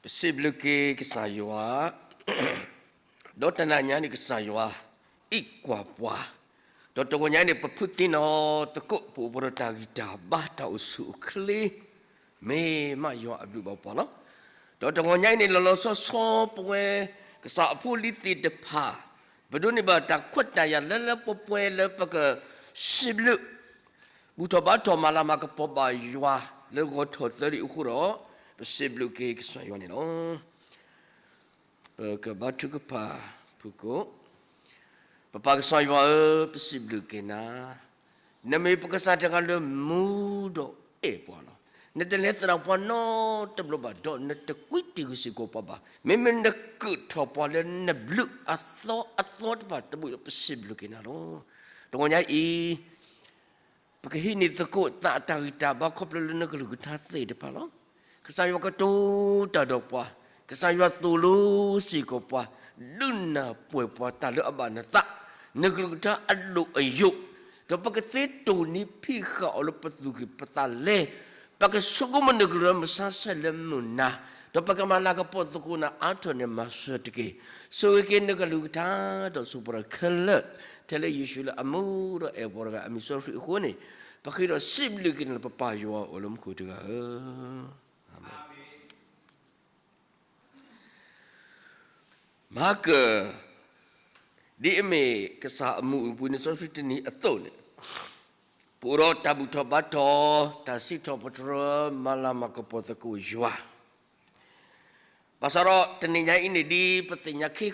ပစံးဘျုးက့ၤကစၢ်ယွၤ, ဒီးတနၤညါန့ၣ်ကစၢ်ယွၤအံးကွၢ်ပှၤ, ဒီးတဂီၤညါန့ၣ် ပဖုးသ့ၣ်နီၣ်သကိး ပအိၣ်ပဒီးတၢ်ဂံၢ်တၢ်ဘါ တၢ်အိၣ်ဆူၣ်အိၣ်ချ့, မ့ၢ်မးယွၤအဘျုးဘၣ်ပှၤလီၤ. ဒီးတဂီၤညါအံၤန့ၣ် လီၤလီၤဆီဆီပဝဲ ကစၢ်အဖိအလံၤသ့ၣ်တဖၣ် ပဒိးန့ၢ်ဘၣ်တၢ်ခွဲးတၢ်ယာ်လၢလၢပှဲၤပှဲၤလၢပကစံးဘျုး ဘူၣ်ထီၣ်ဘါထီၣ်မၤလၤမၤကပီၤဘၣ်ယွၤလၢဂီၤထီၣ်သၢဒံးအဃိဒီး ပစံးဘျုးက့ၤကစၢ်ယွၤန့ၣ်လီၤ. ပကဘါထုကဖၣ်ဖုၣ်ကိာ်, ပပၢ်ကစၢ်ယွၤဧၢ, ပစံးဘျုးက့ၤနၤ, နမ့ၢ်ပကစၢ်တဂၤလၢမူဒီးအဲၣ်ပှၤလီၤ. နတလဲၤသရၣ်ပှၤနီတဘျီဘၣ် ဒီးနတကွံတ့ၢ်ဂ့ၤစ့ၢ်ကီးပှၤဘၣ်. မ့မ့ၢ်နကုၢ်ထီၣ်ပှၤလၢနဘျုးအသီအသီတဖၣ်တဘျီဒီး ပစံးဘျုးက့ၤနၤလီၤ. တဂီၤညါအံၤ ပကဟံးန့ၢ်သကိးသးအတၢ်ဂံၢ်တၢ်ဘါခီဖျိလၢနကလုၢ်ကထါသ့ၣ်တဖၣ်လီၤ. ကစၢ်ယွၤကတိၤတၢ်ဒီးပှၤ, ကစၢ်ယွၤသိၣ်လိစ့ၢ်ကီးပှၤ, ဒုးနၢ်ပှဲၤပှၤတၢ်လၢအဘၣ်နသး, နကလုၢ်ကထါအဒိၣ်အယိာ်, ဒီးပကသ့တိၢ်နီၣ်ဖံးဃာ်အီၤလၢပသူၣ်ကံၢ်ပသးလဲ, ပကဆိကမိၣ်နကလုၢ်လၢမုၢ်ဆါဆဲးလၢမုၢ်နၤ, ဒီးပကမၤလၤကပီၤသကိးနၤအါထီၣ်န့ၣ်မၤစၢၤတက့ၢ်. ဆိၣ်ဂ့ၤက့ၤနကလုၢ်ကထါ ဒီးဆိပရၢခဲလၢာ်, ထဲလၢယ့ၣ်ၡူးလၢအမူဒီးအဲၣ်ပှၤတဂၤအမံၤစီဆှံအဃိန့ၣ်, ပဃ့ဒီးစံးဘျုးက့ၤနၤလၢပပၢ်ယွၤအအိၣ်လၢမူခိၣ်တဂၤဧၢ, အၤမ့ၣ်. မဟါကၢၣ်, ဒ်အမ့ၢ်ကစၢ်အမုၢ်အိၣ်ဘှံးနံၤစီဆှံတနံၤအသိးန့ၣ်, ပအိၣ်ဒီးတၢ်ဘူၣ်ထီၣ်ဘါထီၣ်, တၢ်စံးထီၣ်ပတြၢၤ, မၤလၤမၤကပီၤသကိးယွၤ ဘၣ်ဆၣ်ဒီးတနံၤညါအံၤန့ၣ် ဒ်ပသ့ၣ်ညါခ့ခီ,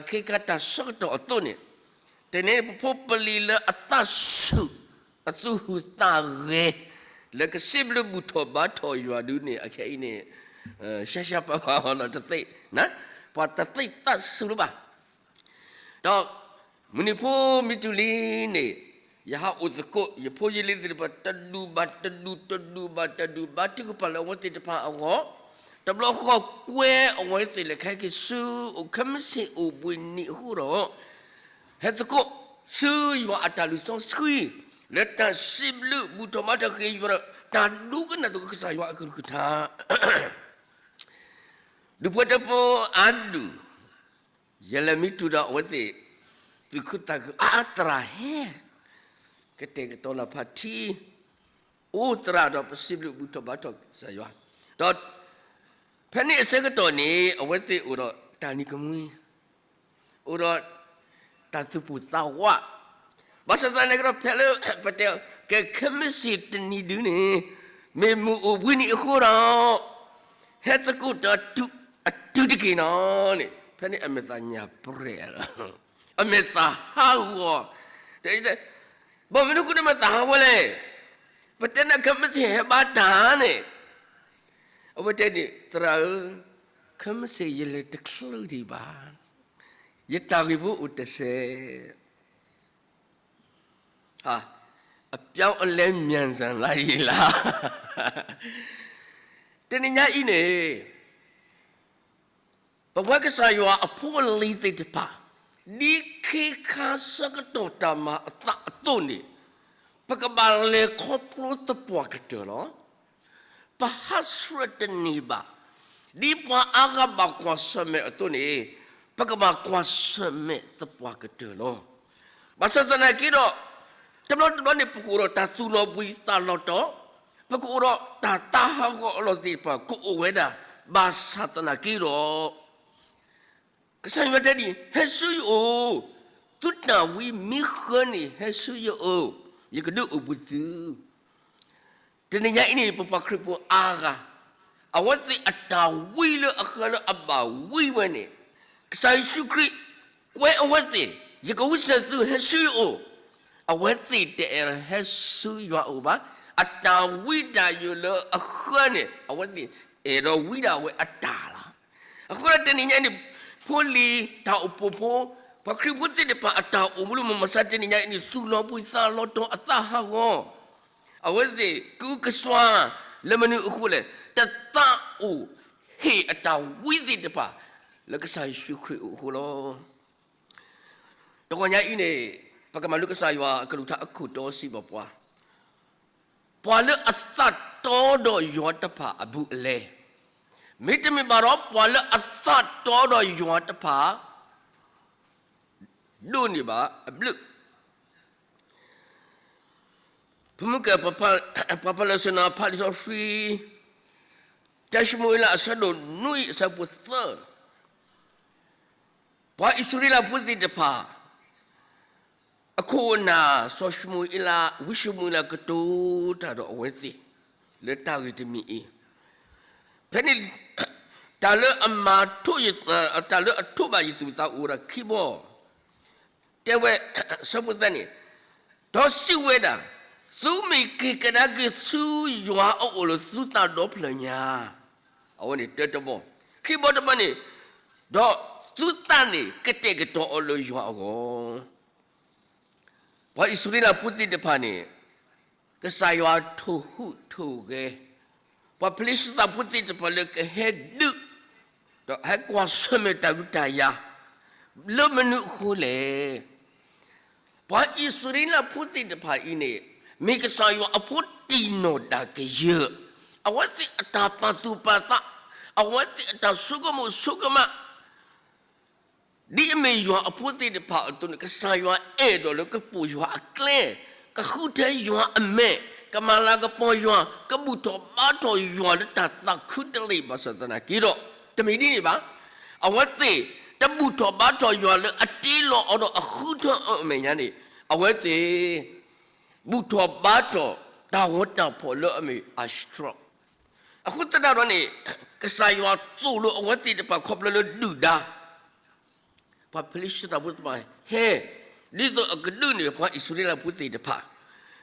ခ့ခါတၢ်ဆၢကတီၢ်အသိးန့ၣ်, တနံၤန့ၣ် ပဖိပလံၤလၢအသးဆူၣ်, အသူၣ်ဟူးသးဂဲၤ, လၢကစံးဘျုးဘူၣ်ထီၣ်ဘါထီၣ်ယွၤဒုန့ၣ် အခဲအံၤန့ၣ်, ရှဲရှဲပၤပၤအီၤဒီးတသ့ၣ်, ပှၤတသ့ၣ်သးဆူၣ်လၢၤဘၣ်. ဒီးမုၢ်နံၤဖိမ့ၢ်တုၤလံန့ၣ်, ယဟးအိၣ်သကိး ယဖိယလံၤသ့ၣ်တဖၣ် တဒူၣ်ဘၣ်တဒူၣ်, တဒူၣ်ဘၣ်တဒူၣ် ဘါထုကဖၣ်လၢအဝဲသ့ၣ်တဖၣ်အဂီၢ်, တဘျီဃီကွဲအဝဲသ့ၣ်လဲၤခဲက့ၤဆူ အိၣ်ခဲမုၢ်ဆ့ၣ်အိၣ်ဘှံးနံၤအဃိဒီး, ဟဲသကိးဆူယွၤအတၢ်လုၢ်စီဆှံ, လၢတၢ်စံးဘျုးဘူၣ်ထီၣ်ဘါထီၣ်က့ၤယွၤဒီး တၢ်ဒိကနၣ်သကိးကစၢ်ယွၤအကလုၢ်ကထါ ဒူၣ်ဖိထၢဖိအါဒူၣ်, ယလဲၤမံတူၢ်ဒီးအဝဲသ့ၣ်, သူၣ်ခုသးခုအါအါ သရၣ်ဟဲ, ကတဲာ်ကတီၤလၢ်ဖးထံ, အိၣ်သရၣ်ဒီးပစံးဘျုးဘူၣ်ထီၣ်ဘါထီၣ်ကစၢ်ယွၤ, ဒီးဖဲန့ၣ်အဆၢကတီၢ်န့ၣ် အဝဲသ့ၣ်အိၣ်ဒီးတၢ်နံၤကမှံ, အိၣ်ဒီးတၢ်သူၣ်ပိၢ်သးဝး, ဘၣ်ဆၣ်သနာ်က့ဒီး ဖဲလၢပတဲကဲခဲမုၢ်ဆ့ၣ်တနံၤဒုန့ၣ်, မ့ၢ်မုၢ်အိၣ်ဘှံးနံၤအဃိဒီး ဟဲသကိးတၢ်တုၤအတုၤတက့ၢ်နီၤန့ၣ် ဖဲန့ၣ်အမဲာ်သၣ်ညါပြဲၢ်လီၤ, အမဲာ်သၣ်ဟးဂီၤ, ဘၣ်မနုၤအဃိန့ၣ်မဲာ်သၣ်ဟးဂီၤလဲၣ်, ပတဲနၤခဲမုၢ်ဆ့ၣ်ဟဲဘါတၢ်န့ၣ်, အဝဲတဲန့ၣ် သရၣ်ဧၢ, ခဲမုၢ်ဆ့ၣ်ယလဲၤတချုးဒံးဘၣ်, ယတၢ်ဂ့ၢ်ဖိအိၣ်တစဲး အပြောင်းအလဲ မြန်ဆန်လာပြီလား. တနံၤညါအံၤန့ၣ်, ပဝဲကစၢ်ယွၤအဖိအလံၤသ့ၣ်တဖၣ်, ဒ်ခ့ခါဆၢကတီၢ်တၢ်မၤအသးအသိးန့ၣ်, ပကဘၣ်လဲၤခီဖျိသပှၢ်ကတၢၢ်လီၤ. ပဟးဆှဲးတန့ၢ်ဘၣ်. ဒ်ပှၤအါဂၤဘၣ်ကွၢ်ဆၢၣ်မဲာ်အသိးန့ၣ်, ပကဘၣ်ကွၢ်ဆၢၣ်မဲာ်သပှၢ်ကတၢၢ်လီၤ. ဘၣ်ဆၣ်သနာ်က့ဒီး, တဘျီတဘျီန့ၣ် ပကအိၣ်ဒီးတၢ်သူၣ်လီၤဘှံးသးလီၤတီၤ, ပကအိၣ်ဒီးတၢ်သးဟးဂီၤအလီၢ်သ့ၣ်တဖၣ်ကအိၣ်ဝဲဒၣ်, ဘၣ်ဆၣ်သနာ်က့ဒီး ကစၢ်ယွၤတဲဒ်အံၤ, ဟဲဆူယအိၣ်, သုတၢ်ဝံမ့ၢ်ဃၢန့ၣ် ဟဲဆူယအိၣ်, ယကဒုးအိၣ်ဘှံးသု တနံၤညါအံၤန့ၣ် ပပှၤခရံာ်ဖိအါဂၤ, အဝဲသ့ၣ်အတၢ်ဝံလၢအဃၢလၢအဘၣ်ဝံဝဲန့ၣ်, ကစၢ်ယ့ၣ်ၡူးခရံာ် ကွဲးအဝဲသ့ၣ်, ယကဝံစဲးသုဟဲဆူယအိၣ်, အဝဲသ့ၣ်တအဲၣ်ဒိးဟဲဆူယွၤအိၣ်ဘၣ်. အတၢ်ဝံတၢ်ယိာ်လၢအဃၢန့ၣ် အဝဲသ့ၣ်အဲၣ်ဒိးဝံဒၣ်ဝဲအတၢ်လီၤ. အဃိဒီးတနံၤညါအံၤန့ၣ်, ဖိလံၤတၢ်အိၣ်ဖှိၣ်ဖိ, ပှၤခရံာ်ဖိသ့ၣ်တဖၣ်အတၢ်အိၣ်မူလၢမုၢ်မဆါတနံၤညါအံၤန့ၣ် သူၣ်လီၤဘှံးသးလီၤတီၤအသးဟးဂီၤ, အဝဲသ့ၣ်ကအုကစွါလၢမနုၤအဃိလဲၣ်, တသးအိၣ်ဟ့ၣ်အတၢ်ဝံသ့ၣ်တဖၣ် လၢကစၢ်ယ့ၣ်ၡူးခရံာ်အအိၣ်အဃိလီၤ. တဂီၤညါအံၤန့ၣ်, ပကမၤလိကစၢ်ယွၤအကလုၢ်ကထါအခိၣ်တီစံးဘၣ်ပှၤ, ပှၤလၢအသးတီဒီးယွၤတဖၣ်အဘူးအလဲ, မ့တမ့ၢ်ဘၣ်ဒီး ပှၤလၢအသးတီဒီးယွၤတဖၣ် ဒိၣ်န့ၢ်ဘၣ်အဘျုး. ဖုမုၢ်ကဲ ပှၤဖးလၢာ်စီဆှံ ဖးလံာ်စီဆှံ တၢၡမူၤအ့လး အဆၢဒိၣ်နွံ အဆၢဖိသၢ, ပှၤအံၣ်စရ့လးဖိသ့ၣ်တဖၣ် အခိၣ်အနၢ် စီၤၡမူၤအ့လး ဝံၡမူၤအ့လး ကတိၤတၢ်ဒီးအဝဲသ့ၣ် လၢတၢ်ဂ့ၢ်တမံၤအံၤ, ဖဲန့ၣ် တၢ်လၢအမၤထိၣ်, တၢ်လၢအထိးဘၣ်ယသူၣ်ယသးအိၣ်ဝဲဒၣ်ခံဘီ, တဲဝဲ ဆၢဖိသၢန့ၣ်, ဒီးစံးဝဲဒၣ်, သုမ့ၢ်က့ၤကဒါက့ၤဆူယွၤအအိၣ်လၢသုသးဒီဖျၢၣ်ညါ, အဝဲန့ၣ်တၢတဘီ, ခံဘီတဘီန့ၣ်, ဒီးသုသးန့ၣ် ကတဲာ်ကတီၤအီၤလၢယွၤအဂီၢ်. ပှၤအံၣ်စရ့လးဖိသ့ၣ်တဖၣ်န့ၣ် ကစၢ်ယွၤထိၣ်ဟူးထိၣ်ဂဲၤ ပှၤဖလ့ၡသးဖိသ့ၣ်တဖၣ်လၢကဟဲဒုး ဒီးဟဲကွၢ်ဆၢၣ်မဲာ်တၢ်ဒုးတၢ်ယၤ လၢမနုၤအဃိလဲၣ်. ပှၤအံၣ်စရ့လးဖိသ့ၣ်တဖၣ်အံၤန့ၣ် မ့ၢ်ကစၢ်ယွၤအဖိတံၢ်နီၢ်တၢ်ကယၢၢ်, အဝဲသ့ၣ်အတၢ်ပာ်သူၣ်ပာ်သး, အဝဲသ့ၣ်အတၢ်ဆိကမိၣ်ဆိကမး ဒ်အမ့ၢ်ယွၤအဖိသ့ၣ်တဖၣ်အသိးန့ၣ် ကစၢ်ယွၤအဲၣ်ဒိးလၢကပိာ်ယွၤအကျဲ, ကဃုထၢယွၤအမဲာ်, ကမၤလၤကပီၤယွၤ, ကဘူၣ်ထီၣ်ဘါထီၣ်ယွၤလၢတၢ်သးခုတလ့ၢ်ဘၣ်ဆၣ်သနာ်က့ဒီး, တမ့ၢ်ဒ်န့ၣ်ဘၣ်, အဝဲသ့ၣ်တဘူၣ်ထီၣ်ဘါထီၣ်ယွၤလၢအတ့လီၤအီၤဒီးအဃုထၢအီၤအမဲာ်ညါန့ၣ်, အဝဲသ့ၣ် ဘူၣ်ထီၣ်ဘါထီၣ်တၢ်ဂီၤတၢ်ဖီၣ်လၢအမ့ၢ်အၤစတြီး, အဃိသတးဒီးန့ၣ်, ကစၢ်ယွၤသိၣ်လိအဝဲသ့ၣ်တဖၣ်ခီဖျိလၢဒုၣ်ဒါ ပှၤဖလ့ၡသးဖိသ့ၣ်တဖၣ်ဟဲ, ဒ်သိးအကဒုးန့ၢ်ပှၤအံၣ်စရ့လးဖိသ့ၣ်တဖၣ်,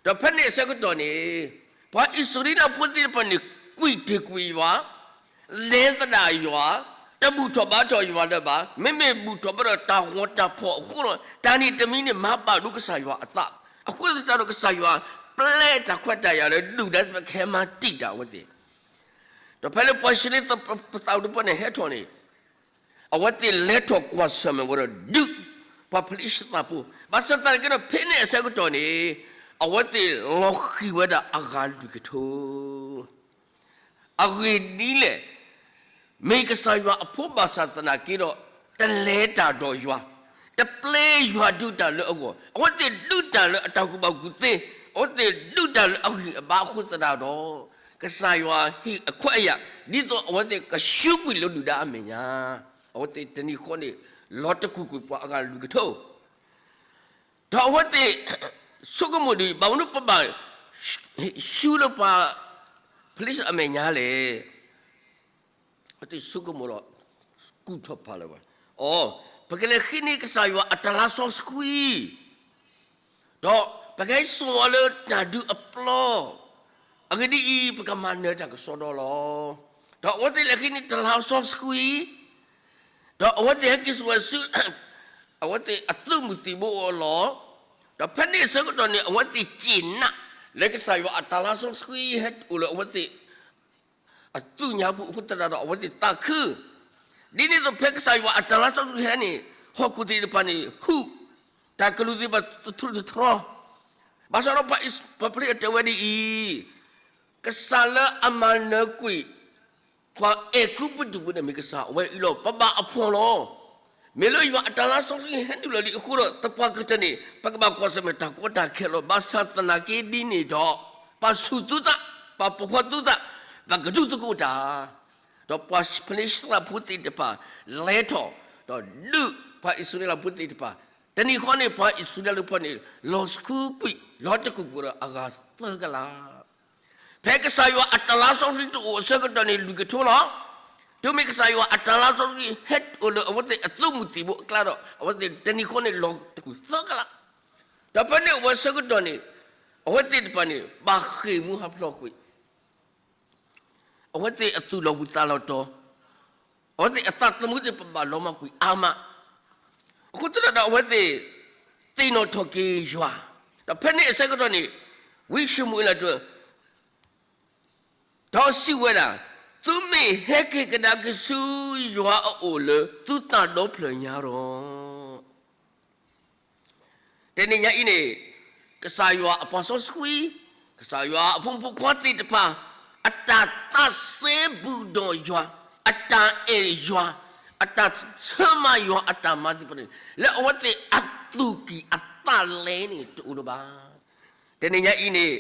ဒီးဖဲန့ၣ်အဆၢကတီၢ်န့ၣ်, ပှၤအံၣ်စရ့လးဖိသ့ၣ်တဖၣ်န့ၣ် ကွံာ်တ့ၢ်ကွံာ်ယွၤ, လဲၤသဒၣ်ယွၤ, တဘူၣ်ထီၣ်ဘါထီၣ်ယွၤလၢၤဘၣ်, မ့မ့ၢ်ဘူၣ်ထီၣ်ဘါထီၣ်တၢ်ဂီၤတၢ်ဖီၣ်အဃိဒီး တၢ်န့ၣ်တမံၤန့ၣ် မၤဘၣ်ဒိကစၢ်ယွၤအသး, အဃိသတးဒီးကစၢ်ယွၤ ပျဲတၢ်ခွဲးတၢ်ယာ်လၢဒုၣ်ဒါသ့ၣ်တဖၣ်ကဟဲမၤတံာ်တာ်အဝဲသ့ၣ် ဒီးဖဲလၢပှၤအံၣ်စရ့လးဖိသ့ၣ်တဖၣ်န့ၣ်ဟဲထီၣ်န့ၣ်, အဝဲသ့ၣ်လဲၤထီၣ်ကွၢ်ဆၢၣ်မဲာ်ဝဲဒီးဒုး ပှၤဖလ့ၡသးဖိ, ဘၣ်ဆၣ်သနာ်က့ဒီး ဖဲန့ၣ်အဆၢကတီၢ်န့ၣ်, အဝဲသ့ၣ်လီၤဃံၤဝဲဒၣ်အဂၤလွံၢ်ကထိ အဂ့ၢ်ဒ်လဲၣ်, မ့ၢ်ကစၢ်ယွၤအဖိဘၣ်ဆၣ်သနာ်က့ဒီး, တလဲၤတၢ်ဒီးယွၤ, တပျဲယွၤဒုးတၢ်လၢအဂီၢ်, အဝဲသ့ၣ်ဒုးတၢ်လၢအတၢ်ကူၣ်ဘၣ်ကူၣ်သ့, အဝဲသ့ၣ်ဒုးတၢ်လၢအဂံၢ်အဘါအဃိသတးဒီး, ကစၢ်ယွၤဟ့ၣ်အခွဲးအယာ် ဒ်သိးအဝဲသ့ၣ်ကဆူးကွံာ်လၢဒုၣ်ဒါအမဲာ်ညါ, အဝဲသ့ၣ်တနံၤဃီန့ၣ် လီၤတကူၣ်ကွံာ်ပှၤအဂၤလွံၢ်ကထိ ဒီးအဝဲသ့ၣ်ဆိကမိၣ်ဒ်အံၤ, ဘၣ်မနုၤပဘၣ်ဆူးလၢပှၤဖလ့ၡသးအမဲာ်ညါလဲၣ်. အဝဲသ့ၣ်ဆိကမိၣ်ဒီး ကူၣ်ထီၣ်ဖးလၢၤဘၣ်, အိ, ပကလဲၤဃ့န့ၢ်ကစၢ်ယွၤအတၢ်လါစီဆှံ, ဒီးပကဟဲစိာ်အီၤလၢတၢ်ဒုးအပျီ, အဂ့ၢ်ဒ်အံၤ, ပကမၤနၢၤတၢ်ကစီဒီလီၤ. ဒီးအဝဲသ့ၣ်လဲၤဃ့န့ၢ်တၢ်လါစီဆှံ ဒီးအဝဲသ့ၣ်ဟဲက့ၤစိာ်ဝဲဆူ အဝဲသ့ၣ်အသုးမုၢ်သံၣ်ဘိအလီၢ်, ဒီးဖဲန့ၣ်အဆၢကတီၢ်န့ၣ် အဝဲသ့ၣ်စံးနး လၢကစၢ်ယွၤအတၢ်လါစီဆှံဟဲအိၣ်လၢအဝဲသ့ၣ် အသူၣ်ညါပူၤအဃိသတးဒီး အဝဲသ့ၣ်သးခု, ဒ်န့ၣ်အသိးဖဲကစၢ်ယွၤအတၢ်လါစီဆှံဟဲန့ၣ် ဟီၣ်ခိၣ်သ့ၣ်တဖၣ်န့ၣ် ဟုၣ်, တၢ်ကလုၢ်သ့ၣ်တဖၣ်သထြူးသထြီ, ဘၣ်ဆၣ်ဒီးပှၤဖလ့ၡသးတဲဝဲဒ်အံၤ, ကစၢ်လၢအမၤနၢၤကွံာ် ပှၤအဲၤကူပတူးပူၤန့ၣ်မ့ၢ်ကစၢ်အဝဲအံၤလီၤ. ပဘၣ်အဖှီၣ်လီၤ. မ့ၢ်လၢယွၤအတၢ်လါစီဆှံဟဲနုာ်လီၤလံအဃိဒီး သပှၢ်ကတၢၢ်န့ၣ် ပကဘၣ်ကွၢ်ဆၢၣ်မဲာ်တၢ်ကီတၢ်ခဲလီၤ. ဘၣ်ဆၣ်သနာ်က့ဒ်န့ၣ်ဒီး ပာ်ဆူၣ်သုသး, ပာ်ပိာ်ခွါသုသး, ပကဒုးသကိးတၢ်, ဒီးပှၤဖလ့ၡသးဖိသ့ၣ်တဖၣ် လဲၤထီၣ်, ဒီးဒုးပှၤအံၣ်စရ့လးဖိသ့ၣ်တဖၣ်, တနံၤဃီန့ၣ် ပှၤအံၣ်စရ့လးဖိန့ၣ် လီၤဆူကွံာ် လီၤတကူၣ်ပူၤဒီးအဂၤသၢကလး ဖဲကစၢ်ယွၤအတၢ်လါစီဆှံတအိၣ်အဆၢကတီၢ်န့ၣ် လွံၢ်ကထိလီၤ. တုၤမ့ၢ်ကစၢ်ယွၤအတၢ်လါစီဆှံဟဲအိၣ်လၢအဝဲသ့ၣ်အသုးမုၢ်သံၣ်ဘိအကျါဒီး အဝဲသ့ၣ်တနံၤဃီန့ၣ်လီၤတကူၣ်သၢကလး, ဒီးဖဲန့ၣ်အဝဲဆၢကတီၢ်န့ၣ် အဝဲသ့ၣ်တဖၣ်န့ၣ် ဘၣ်ဃ့ၢ်မူဟးဖျိးကွံာ် အဝဲသ့ၣ်အသူၣ်လီၤဝံၤသးလီၤတီၤ, အဝဲသ့ၣ်အသးသမူသ့ၣ်ပဘၣ်လီၤမၢ်ကွံာ်အါမး, အဃိသတးဒီးအဝဲသ့ၣ် သ့ၣ်နီၣ်ထီၣ်က့ၤယွၤ, ဒီးဖဲန့ၣ်အဆၢကတီၢ်န့ၣ် ဝံၡမူၤအ့လးတဲ ဒီးစံးဝဲဒၣ်, သုမ့ၢ်ဟဲက့ၤကဒါက့ၤဆူယွၤအအိၣ်လၢသုသးဒီဖျၢၣ်ညါဒီး တနံၤညါအံၤန့ၣ် ကစၢ်ယွၤအပှၤစီဆှံ, ကစၢ်ယွၤအဖိမုၣ်ဖိခွါသ့ၣ်တဖၣ် အတၢ်သးစဲဘူးဒီးယွၤ, အ အတၢ်အဲၣ်ယွၤ, အတၢ်ဆၢမၤယွၤအတၢ်မၤသ့ၣ်တဖၣ်န့ၣ် လၢအဝဲသ့ၣ်အသူၣ်ကံၢ်အသးလဲန့ၣ် တအိၣ်လၢၤဘၣ်. တနံၤညါအံၤန့ၣ်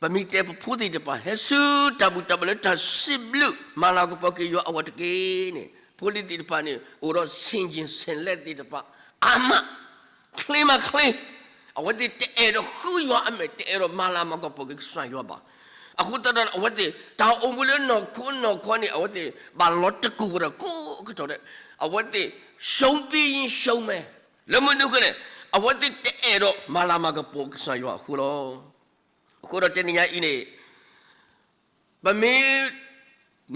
ပမ့ၢ်တဲပဖိသ့ၣ်တဖၣ် ဟဲဆူတၢ်ဘူၣ်တၢ်ဘါလၢတၢ်စံးဘျုးမၤလၤကပီၤက့ၤယွၤအဂီၢ်တက့ၢ်န့ၣ် ဖိလံၤသ့ၣ်တဖၣ်န့ၣ် အိၣ်ဒီးဆ့ၣ်ကၠ့ၣ်ဆဲးလဲးသ့ၣ်တဖၣ် အါမး ချ့မးချ့, အဝဲသ့ၣ်တအဲၣ်ဒိးဃုယွၤအမဲာ် တအဲၣ်ဒိးမၤလၤမၤကပီၤက့ၤကစၢ်ယွၤဘၣ်. အဃိသတးဒီး အဝဲသ့ၣ် တၢ်အိၣ်မူလၢနီၢ်ခိနီၢ်ခီန့ၣ် အဝဲသ့ၣ်ဘၣ်လီၤတကူၣ်ဝဲဒၣ်ကိးကတီၢ်ဒဲး, အဝဲသ့ၣ် ရှုံးပြီးရင်ရှုံးမယ်, လၢမနုၤအဃိလဲၣ်, အဝဲသ့ၣ်တအဲၣ်ဒိးမၤလၤမၤကပီၤကစၢ်ယွၤအဃိလီၤ. အဃိဒီးတနံၤညါအံၤန့ၣ် ပမ့ၢ်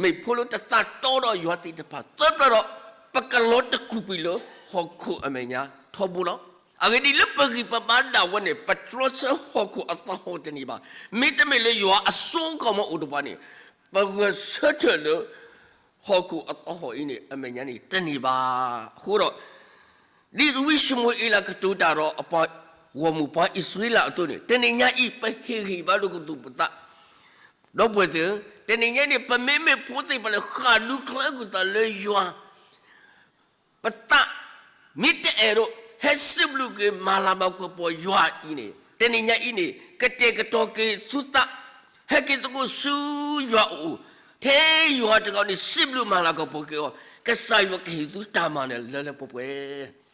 မ့ၢ်ဖိလၢတသးတီဒီးယွၤသ့ၣ်တဖၣ် သၢပျၢၤဒီး ပကလီၤတကူၣ်ကွံာ်လၢဟီၣ်ခိၣ်အမဲာ်ညါထီဘိလီၤ. အဂ့ၢ်ဒ်အံၤ, လၢပဂံၢ်ပဘါဒၣ်ဝဲန့ၣ် ပတြီဆၢဟီၣ်ခိၣ်အသးဟီၣ်တန့ၢ်ဘၣ်. မ့တမ့ၢ်လၢယွၤအစိအကမီၤအိၣ်ဒီးပှၤန့ၣ် ပဂဲၤဆၢထၢၣ်လၢ ဟီၣ်ခိၣ်အသးဟီၣ်အံၤန့ၣ် အမဲာ်ညါန့ၣ်တန့ၢ်ဘၣ်. အဃိဒီး ဒ်ဝံၢ်ၡမူၤအ့လးကတိၤတၢ်ဒီးအပှၤဂီၢ်မုၢ်ပှၤအံၣ်စရ့လးအသိးန့ၣ် တနံၤညါအံၤ ပဟ့ၣ်ဂံၢ်ဘါလိာ်ကသူၣ်ပသး, ဒီပုၢ်ဝဲၢ်သ့ၣ်ဧၢ, တနံၤညါန့ၣ် ပမ့မ့ၢ်ဖိသ့ၣ်တဖၣ်လၢဃၣ်ဒူချၢကွံာ်သးလၢယွၤ ပသး မ့ၢ်တအဲၣ်ဒိး ဟဲစံးဘျုးက့ၤမၤလၤမၤကပီၤယွၤအံၤန့ၣ် တနံၤညါအံၤန့ၣ် ကတဲာ်ကတီၤက့ၤသုသး, ဟဲက့ၤသကိးဆူယွၤအအိၣ်, ထဲယွၤတဂၤန့ၣ် စံးဘျုးမၤလၤကပီၤက့ၤအီၤ, ကစၢ်ယွၤကဟ့ၣ်သုတၢ်မၤနၢၤလၢလၢပှဲၤပှဲၤ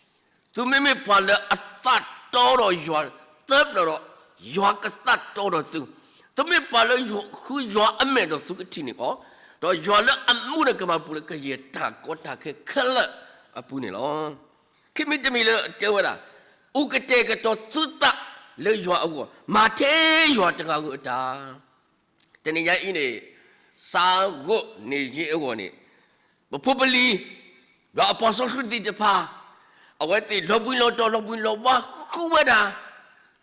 သုမ့မ့ၢ်ပှၤလၢအသးတီဒီးယွၤ သၢပျၢၤဒီး ယွၤကသးတီဒီးသု, သုမ့ၢ်ပှၤလၢဃုယွၤအမဲာ်ဒီးသုကထံၣ်န့ၢ်အီၤ, ဒီးယွၤလၢအမူဒီးကမၤပူၤလၢကယဲၢ်တၢ်ကီတၢ်ခဲခဲလၢာ်အပူၤန့ၣ်လီၤ. ခံမံၤတမံၤလၢတဲဝဲဒၣ်, အိၣ်ကတဲာ်ကတီၤသုသးလၢယွၤအဂီၢ်, မၤထဲယွၤတဂၤဧိၤအတၢ် တနံၤညါအံၤန့ၣ် စးဂိးန့ၣ်ယ့အဂီၢ်န့ၣ် ပဖိပလံၤ ဒီးအပှၤစီဆှံသ့ၣ်တဖၣ် အဝဲသ့ၣ်လီၤဘှံးလီၤတီၤ လီၤဘှံးလီၤဘှါဃုဝဲဒၣ်,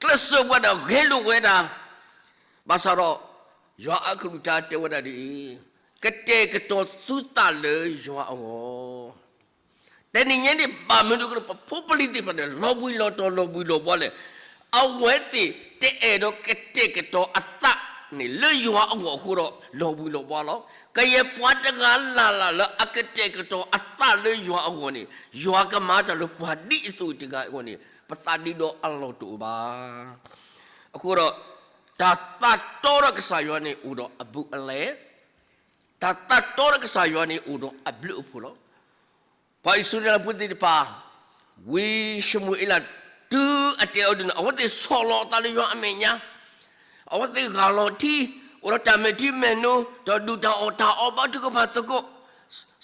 ကျဲးစၢးဝဲဒၣ် ဂဲၤလိာ်ဝဲဒၣ်, ဘၣ်ဆၣ်ဒီး ယွၤအကလုၢ်တၢ်တဲဝဲဒၣ်ဒ်အံၤ, ကတဲာ်ကတီၤသုသးလၢယွၤအဂီၢ် တနံၤညါန့ၣ် ဘၣ်မနုၤအဃိ ပဖိပလံၤသ့ၣ်တဖၣ်န့ၣ် လီၤဘှံးလီၤတီၤ လီၤဘှံးလီၤဘှါလဲၣ်. အဝဲသ့ၣ်တအဲၣ်ဒိးကတဲာ်ကတီၤအသးန့ၣ် လၢယွၤအဂီၢ်အဃိဒီး လီၤဘှံးလီၤဘှါလီၤ. ကယဲၢ်ပှၤတဂၤလၢ်လၢ်လၢအကတဲာ်ကတီၤအသးလၢယွၤအဂီၢ်န့ၣ် ယွၤကမၤတၢ်လၢပှၤဒ်အသိးတဂၤအဂီၢ်န့ၣ် ပသးဒ့ဒီအလီၢ်တအိၣ်ဘၣ်. အဃိဒီး တၢ်သးတီဒီးကစၢ်ယွၤန့ၣ် အိၣ်ဒီးအဘူးအလဲ တၢ်သးတီဒီးကစၢ်ယွၤန့ၣ် အိၣ်ဒီးအဘျုးအဖှိၣ်လီၤ. ပှၤအံၣ်စရ့လးဖိသ့ၣ်တဖၣ် ဝံၢ်ၡမူၤအ့လး တုၤအတဲအီၤဒ်န့ၣ် အဝဲသ့ၣ်ဆီၣ်လီၤအသးလၢယွၤအမဲာ်ညါ, အဝဲသ့ၣ်ဂၢ်လီၤထံ, အိၣ်ဒီးတၢ်မဲာ်ထံမဲာ်နိ, ဒီးဒုၣ်တၢ်အီၣ်တၢ်အီဘါထုကဖၣ်သကိး,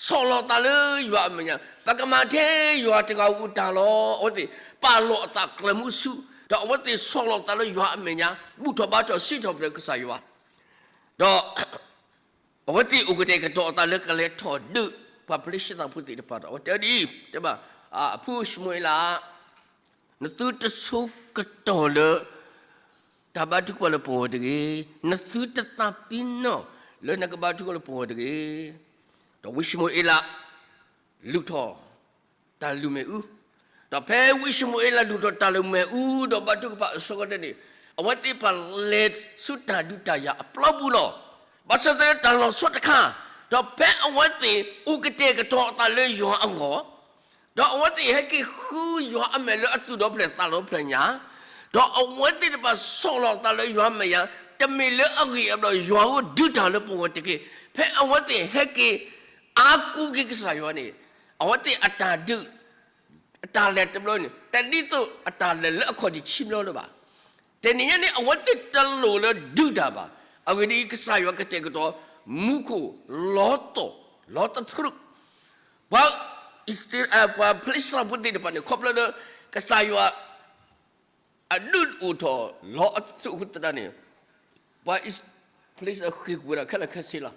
ဆီၣ်လီၤသးလၢယွၤအမဲာ်ညါ, ပကမၤထဲယွၤတဂၤဧိၤတၢ်လီၤ. အဝဲသ့ၣ်ပာ်လီၤအသးကျၢၤမုဆူ, ဒီးအဝဲသ့ၣ်ဆီၣ်လီၤသးလၢယွၤအမဲာ်ညါ, ဘူၣ်ထီၣ်ဘါထီၣ်စံးထီၣ်ပတြၢၤကစၢ်ယွၤ, ဒီး အဝဲသ့ၣ်အိၣ်ကတဲာ်ကတီၤအသးလၢကလဲၤထီၣ်ဒုး ပှၤဖလ့ၡသးဖိသ့ၣ်တဖၣ်ဒီး အဝဲတဲဒ်အံၤ, တဲဘၣ်, အဖုၣ်ၡမူၤအ့လး, နသုတဆိကတီၢ်လၢ တၢ်ဘါထုကဖၣ်လၢပဂီၢ်တဂ့ၤ, နသုတသးပ့ၤနီၣ်လၢနကဘါထုကဖၣ်လၢပဂီၢ်တဂ့ၤ. ဒီးဝံၢ်ၡမူၤအ့လး လုၢ်ထီၣ် တၢ်လုၢ်မ့ၣ်အူ, ဒီးဖဲဝံၢ်ၡမူၤအ့လးလုၢ်ထီၣ်တၢ်လုၢ်မ့ၣ်အူ ဒီးဘါထုကဖၣ်အဆၢကတီၢ်န့ၣ်, အဝဲသ့ၣ်တဖၣ်လဲၤဆူတၢ်ဒုးတၢ်ယၤအပျီပူၤလီၤ. ဘၣ်ဆၣ်သနာ်က့တၢ်လီၤဆီတခါ, ဒီးဖဲအဝဲသ့ၣ်အိၣ်ကတဲာ်ကတီၤအသးလၢယွၤအဂီၢ်, ဒီးအဝဲသ့ၣ်ဟဲက့ၤဃုယွၤအမဲာ်လၢအသူၣ်ဒီဖျၢၣ်သးဒီဖျၢၣ်ညါ, ဒီးအဝဲသ့ၣ်တဖၣ်ဆီၣ်လီၤအသးလၢယွၤအမဲာ်ညါ, တမ့ၢ်လၢအဂ့ၢ်အဘျီယွၤဧၢဒုးတၢ်လၢပဂီၢ်တက့ၢ်. ဖဲအဝဲသ့ၣ်ဟဲက့ၤအါကူက့ၤကစၢ်ယွၤန့ၣ်, အဝဲသ့ၣ်အတၢ်ဒုး အတၢ်လဲၤတဘျီန့ၣ် တဒ်သိးအတၢ်လဲၤလၢအခီၣ်ထံးခံဘျီလၢၤဘၣ်. တနံၤညါန့ၣ် အဝဲသ့ၣ်တလိၣ်လၢဒုးတၢ်ဘၣ်. အဂ့ၢ်ဒ်အံၤ, ကစၢ်ယွၤကတဲာ်ကတီၤ မူခိၣ်လီသီၣ် လီသထြူး ပှၤ ပှၤဖလ့ၡသးဖိသ့ၣ်တဖၣ်န့ၣ် ခီဖျိလၢ ကစၢ်ယွၤ အဒုးအိၣ်ထီၣ်လီအသထြူးအဃိသတးန့ၣ်, ပှၤဖလ့ၡသးဃ့ၢ်ကွံာ်ဝဲဒၣ်ခဲလၢာ်ခဲဆ့လီၤ.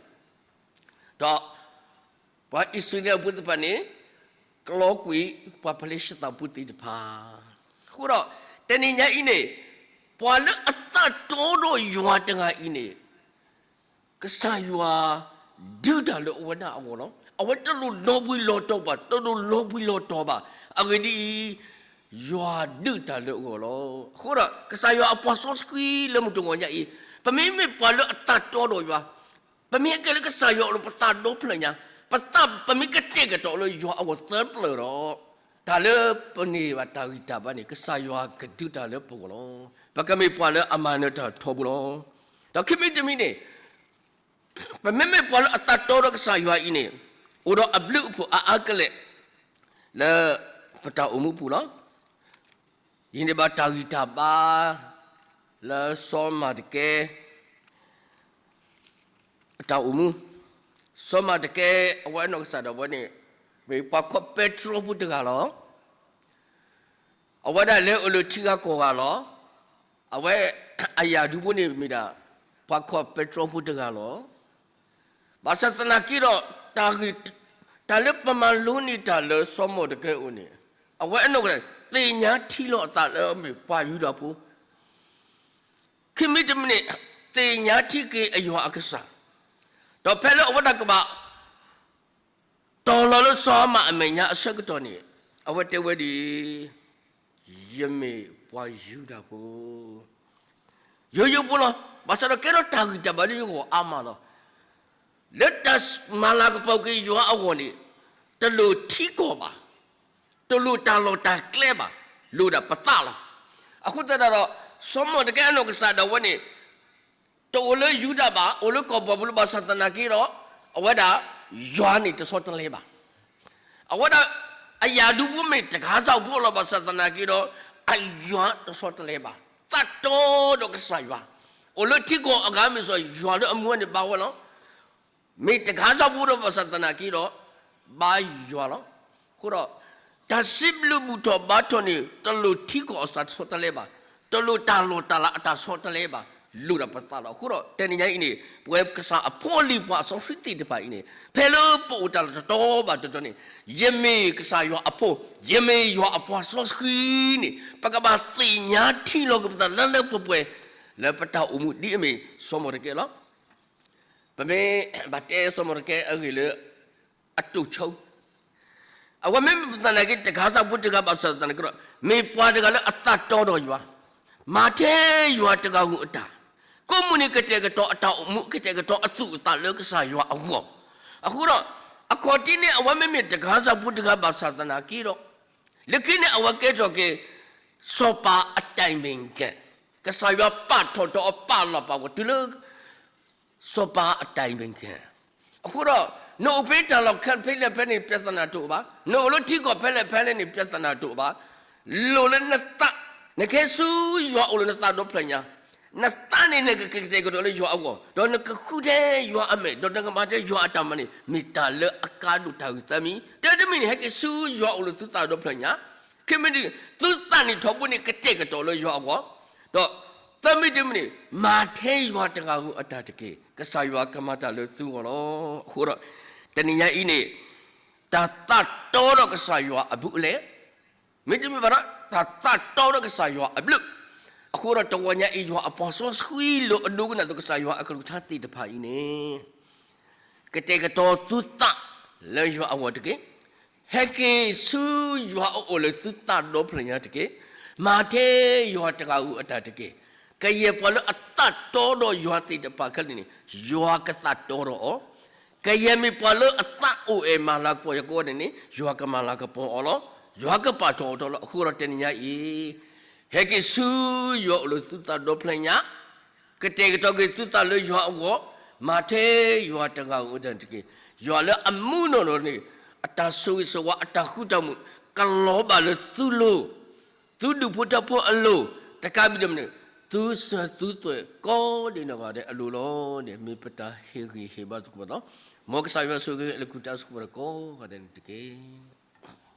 ဒီး ပှၤအံၣ်စရ့လးဖိသ့ၣ်တဖၣ်န့ၣ် ကလီကွံာ်ပှၤဖလ့ၡသးဖိသ့ၣ်တဖၣ်. အဃိဒီး တနံၤညါအံၤန့ၣ် ပှၤလၢအသးတီဒီးယွၤတဂၤအံၤန့ၣ် ကစၢ်ယွၤ ဒုးတၢ်လၢအဝဲဒၣ်အဂီၢ်လီၤ. အဝဲတလိၣ်လီၤဘှံးလီၤတီၤဘၣ်, တလိၣ်လီၤဘှံးလီၤတီၤဘၣ်. အဂ့ၢ်ဒ်အံၤ, ယွၤဒုးတၢ်လၢအဂီၢ်လီၤ. အဃိဒီး ကစၢ်ယွၤအပှၤစီဆှံလၢမုၢ်တဂီၤညါအံၤ, ပမ့မ့ၢ်ပှၤလၢအသးတီဒီးယွၤ, ပမ့ၢ်ဟဲက့ၤလၢကစၢ်ယွၤအလိၤ ပသးဒီဖျၢၣ်ညါ ပသးပမ့ၢ်ကတဲာ်ကတီၤလၢယွၤအဂီၢ်သၢပျၢၤဒီး, တၢ်လၢပန့ၢ်ဘၣ်တၢ်ဂံၢ်တၢ်ဘါန့ၣ် ကစၢ်ယွၤကဒုးတၢ်လၢပဂီၢ်လီၤ. ပကမ့ၢ်ပှၤလၢအမၤနၢၤတၢ်ထီဘိလီၤ. ဒီးခံမံၤတမံၤန့ၣ် ပမ့မ့ၢ်ပှၤလၢအသးတီဒီးကစၢ်ယွၤအံၤန့ၣ်, အိၣ်ဒီးအဘျုးအဖှိၣ်အါအါကလဲာ် လၢပတၢ်အိၣ်မူပူၤလီၤ. ယဟံးန့ၢ်ဘၣ်တၢ်ဂံၢ်တၢ်ဘါ လၢစီၤမၤတကဲ အတၢ်အိၣ်မူ, စီၤမၤတကဲ အဝဲအနီၢ်ကစၢ်ဒၣ်ဝဲန့ၣ် မ့ၢ်ပှၤခီၣ်ပဲတြီဖိတဂၤလီၤ. အဝဲဒၣ်လဲၤအိၣ်လၢထံဂၤကီၢ်ဂၤလီၤ. အဝဲအယၣ်ဒူဖိန့ၣ်မ့ၢ်ဒၣ် ပှၤခီၣ်ပဲတြီဖိတဂၤလီၤ. ဘၣ်ဆၣ်သနာ်က့ဒီး တၢ်ဂ့ၢ်, တၢ်လၢပမၤလိန့ၢ်တၢ်လၢစီၤမၤတကဲအအိၣ်န့ၣ်, အဝဲအနီၢ်ကစၢ် သ့ၣ်ညါထံလီၤအသးလၢအမ့ၢ်ပှၤယူဒၤဖိ, ခံမံၤတမံၤန့ၣ် သ့ၣ်ညါထံက့ၤအယွၤအကစၢ်, ဒီးဖဲလၢအဝဲဒၣ်ကဘၣ် တီၤလီၤလၢစီၤအၤမၣ်အမဲာ်ညါအဆၢကတီၢ်န့ၣ်, အဝဲတဲဝဲဒ်အံၤ, ယမ့ၢ်ပှၤယူဒၤဖိ ယိယိဖိလီၤ. ဘၣ်ဆၣ်ဒီးကဲထီၣ်တၢ်ဂံၢ်တၢ်ဘါလၢယဂီၢ်အါမးလီၤ. လၢတၢ်မၤလၤကပီၤက့ၤယွၤအဂီၢ်န့ၣ်, တလိၣ်ထံကီၢ်ဘၣ်, တလိၣ်တၢ်လီၢ်တၢ်ကျဲဘၣ်, လိၣ်ဒၣ်ပသးလီၤ. အဃိသတးဒီး စီၤမၤတကဲအနီၢ်ကစၢ်ဒၣ်ဝဲန့ၣ် တအိၣ်လၢယူဒၤဘၣ်, အိၣ်လၢကီၢ်ဘၤဘူၤလိၣ်ဘၣ်ဆၣ်သနာ်က့ဒီး, အဝဲဒၣ် ယွၤန့ၣ်တဆီတလဲဘၣ်. အဝဲဒၣ် အယၣ်ဒူဖိမ့ၢ်တဂၤစၢ်ဖိလီၤဘၣ်ဆၣ်သနာ်က့ဒီး, အယွၤတဆီတလဲဘၣ်, သးတီဒီးကစၢ်ယွၤ, အိၣ်လၢထံကီၢ်အဂၤမ့ၢ်စီၤယွၤလၢအမူဝဲန့ၣ်ဘါဝဲလီၤ. မ့ၢ်တဂၤစၢ်ဖိဒီးဘၣ်ဆၣ်သနာ်က့ဒီး, ဘါယွၤလီၤ. အဃိဒီး တၢ်စံးဘျုးဘူၣ်ထီၣ်ဘါထီၣ်န့ၣ် တလိၣ်ထံကီၢ်အတၢ်ဆီတလဲဘၣ်, တလိၣ်တၢ်လီၢ်တၢ်လၤအတၢ်ဆီတလဲဘၣ်, လိၣ်ဒၣ်ပသးလီၤ. အဃိဒီးတနံၤညါအံၤန့ၣ် ပဝဲကစၢ်အဖိအလံၤပှၤစီဆှံသ့ၣ်တဖၣ်အံၤန့ၣ် ဖဲလၢပအိၣ်တၢ်လီၢ်တတီၤဘၣ်တတီၤန့ၣ်, ယမ့ၢ်ကစၢ်ယွၤအဖိ, ယမ့ၢ်ယွၤအပှၤစီဆှံန့ၣ် ပကဘၣ်သ့ၣ်ညါထံလီၤက့ၤပသးလၢလၢပှဲၤပှဲၤ, လၢပတၢ်အိၣ်မူဒ်အမ့ၢ်စီၤမၤတကဲလီၤ. ပမ့ၢ်ဘၣ်တဲစီၤမၤတကဲအဂ့ၢ်လၢ အတိၢ်ဆိ, အဝဲမ့မ့ၢ်ပသနာ်က့ တဂၤစၢ်ဖိတဂၤဘၣ်ဆၣ်သနာ်က့ဒီး, မ့ၢ်ပှၤတဂၤလၢအသးတီဒီးယွၤ, မၤထဲယွၤတဂၤဧိၤအတၢ်, ကိးမုၢ်နံၤကတဲာ်ကတီၤအတၢ်အိၣ်မူ ကတဲာ်ကတီၤအသူၣ်အသးလၢကစၢ်ယွၤအဂီၢ်, အဃိဒီး အခီၣ်ထံးန့ၣ် အဝဲမ့မ့ၢ်တဂၤစၢ်ဖိတဂၤဘၣ်ဆၣ်သနာ်က့ဒီး, လၢခံန့ၣ် အဝဲကဲထီၣ်က့ၤ စီၤပၤအတိုင်ပင်ခံ, ကစၢ်ယွၤပာ်ထီၣ်ဒီးပာ်လီၤပာ်ဝဲတုၤလၢ စီၤပၤအတိုင်ပင်ခံ, အဃိဒီး နအိၣ်ဖဲတၢ်လီၢ်ဖဲလဲၣ်ဖဲလဲၣ်န့ၣ် ပြဿနာတအိၣ်ဘၣ်, နအိၣ်လၢထံကီၢ်ဖဲလဲၣ်ဖဲလဲၣ်န့ၣ် ပြဿနာတအိၣ်ဘၣ်, လိၣ်လၢနသး, နကဟဲဆူယွၤအအိၣ်လၢနသးဒီဖျၢၣ်ညါ, နသးန့ၣ်နကကတဲာ်ကတီၤလၢယွၤအဂီၢ်, ဒီးနကဃုထဲယွၤအမဲာ်, ဒီးနကမၤထဲယွၤအတၢ်မၤန့ၣ် မ့ၢ်တၢ်လၢအကါဒိၣ်တၢ်ဂ့ၢ်သၢမံၤ, တၢတမံၤန့ၣ် ဟဲက့ၤဆူယွၤအအိၣ်လၢသုသးဒီဖျၢၣ်ညါ, ခံမံၤတမံၤ သုသးန့ၣ်ထီဘိန့ၣ် ကတဲာ်ကတီၤလၢယွၤအဂီၢ်, ဒီးသၢမံၤတမံၤန့ၣ် မၤထဲယွၤတဂၤဧိၤအတၢ်တက့ၢ်. ကစၢ်ယွၤကမၤတၢ်လၢသုဂီၢ်လီၤ. အဃိဒီး တနံၤညါအံၤန့ၣ် တၢ်သးတီဒီးကစၢ်ယွၤအဘူးအလဲ, မ့တမ့ၢ်ဘၣ်ဒီး တၢ်သးတီဒီးကစၢ်ယွၤအဘျုး, အဃိဒီးတဂီၤညါအံၤ ယွၤအပှၤစီဆှံလၢအဒိကနၣ်သကိးကစၢ်ယွၤအကလုၢ်ကထါသ့ၣ်တဖၣ်အံၤန့ၣ် ကတဲာ်ကတီၤသုသးလၢယွၤအဂီၢ်တက့ၢ်. ဟဲက့ၤဆူယွၤအအိၣ်လၢသုသးဒီဖျၢၣ်ညါတက့ၢ်. မၤထဲယွၤတဂၤဧိၤအတၢ်တက့ၢ်. ကယဲၢ်ပှၤလၢအသးတီဒီးယွၤသ့ၣ်တဖၣ်ခဲလၢာ်န့ၣ် ယွၤကသးတီဒီးအီၤ, ကယဲၢ်မ့ၢ်ပှၤလၢအသးအိၣ်အဲၣ်မၤလၤကပီၤယၤကိးဂၤန့ၣ် ယွၤကမၤလၤကပီၤအီၤလီၤ. ယွၤကပာ်ထီၣ်အီၤထီလီၤ. အဃိဒီးတနံၤညါအံၤ ဟဲက့ၤဆူယွၤအိၣ်လၢသုသးဒီဖျၢၣ်ညါ ကတဲာ်ကတီၤက့ၤသုသးလၢယွၤအဂီၢ်, မၤထဲယွၤတဂၤဧိၤတၢ်တက့ၢ်. ယွၤလၢအမူနီၢ်နီၢ်န့ၣ် အတၢ်ဆိၣ်ဂ့ၤဆိၣ်ဝါ အတၢ်ဃူတၢ်မုာ် ကလီၤဘၣ်လၢသုလိၤ, သုဒူၣ်ဖိထၢဖိအလိၤ, တကးဘၣ်ဒ်န့ၣ် သုစၢၤသုသွဲၣ်ကိးဒံးနီၢ်ဂၤဒဲးအလိၤလီၤန့ၣ် မ့ၢ်ပတၢ်ဟ့ၣ်ဂံၢ်ဟ့ၣ်ဘါသကိးပသး, မ်ကစၢ်ယွၤဆိၣ်ဂ့ၤအလၢကူၣ်တၢ်သကိးပှၤကိးဂၤဒဲးန့ၣ်တက့ၢ်.